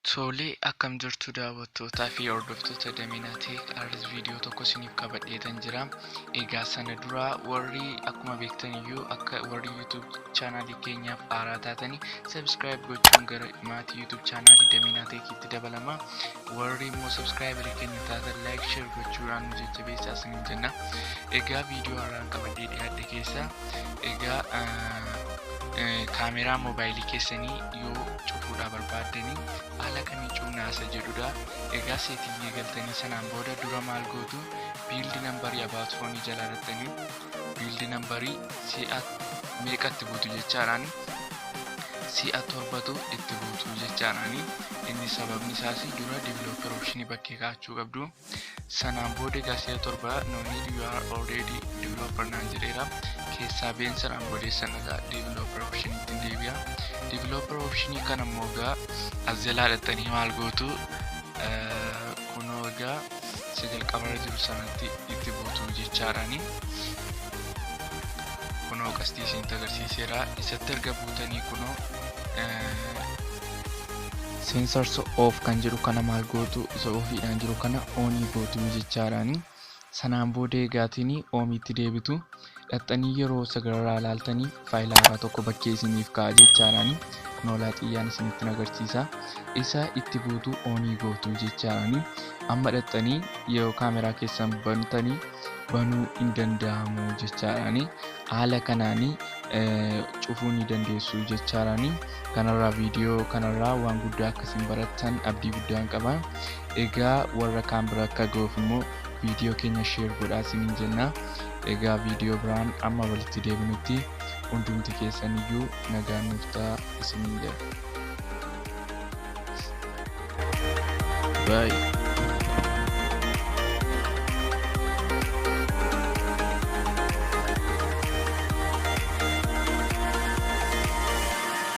Tolee, akkam jirtu daawwattootaa fi hordoftoota Damina Tech? Har'as viidiyoo tokko isiniif qabadheetan jira. Egaa sana dura warri akkuma beektan iyyuu akka warri YouTube chaanaalii keenyaaf haaraa taatanii subscribe gochuun gara maatii YouTube chaanaalii Damina Techitti dabalama. Warri immoo subscriberii keenya taatan like, share gochuudhaan nu jajjabeessaa isiniin jenna. Egaa viidiyoo haaraan qabadhee dhiyaadhe keessa egaa kaameraa moobaayilii keessanii yoo cufuudhaa barbaaddanii haala kamiin cufnaa isa jedhudha. Egaa settingii galtanii sanaan booda dura maal gootu? Build numberii about phone jalaa dhattanii build numberii si'a meeqatti buutu jechaadhaan, si'a torbatu itti buutu jechaadhaan. Inni sababni isaas dura developer optionii bakkee kaa'achuu qabdu. Sanaan booda egaa si'a torba "No need, you are already developer" naan jedheera. Keessaa been sanaan booda sana egaa developer optionii ittiin deebi'a. Developer optionii kana immoo egaa as jalaa dhattanii maal gootu? Kunoo egaa isa jalqabarra jiru sanatti itti buutu jechaadhaani. Kunoo qastii isinitti agarsiiseera. Isatti erga buutanii kunoo sensors off kan jedhu kana maal gootu? Isa offiidhaan jiru kana onii gootu jechaadhaani. Sanaan booda egaatiin homeitti deebitu. Dhaxxanii yeroo sagararraa ilaaltanii faayila haaraa tokko bakkee isiniif ka'a jechaadhaani. Kunoo laa, xiyyaan isinitti agarsiisa. Isa itti buutu, onii gootu jechaadhaani. Amma dhaxxanii yeroo kaameraa keessan bantanii banuu hin danda'amu jechaadhaani. Haala kanaanii cufuu ni dandeessu jechaadhaani. Kanarraa viidiyoo kanarraa waan guddaa akkasiin barattan abdii guddaan qaba. Egaa warra kaan bira akka ga'uuf immoo viidiyoo keenya share godhaa isiniin jenna. Egaa viidiyoo biraan amma walitti deebinutti hundumti keessan iyyuu nagaan nuuf ta'a isiniin jedha. Bye.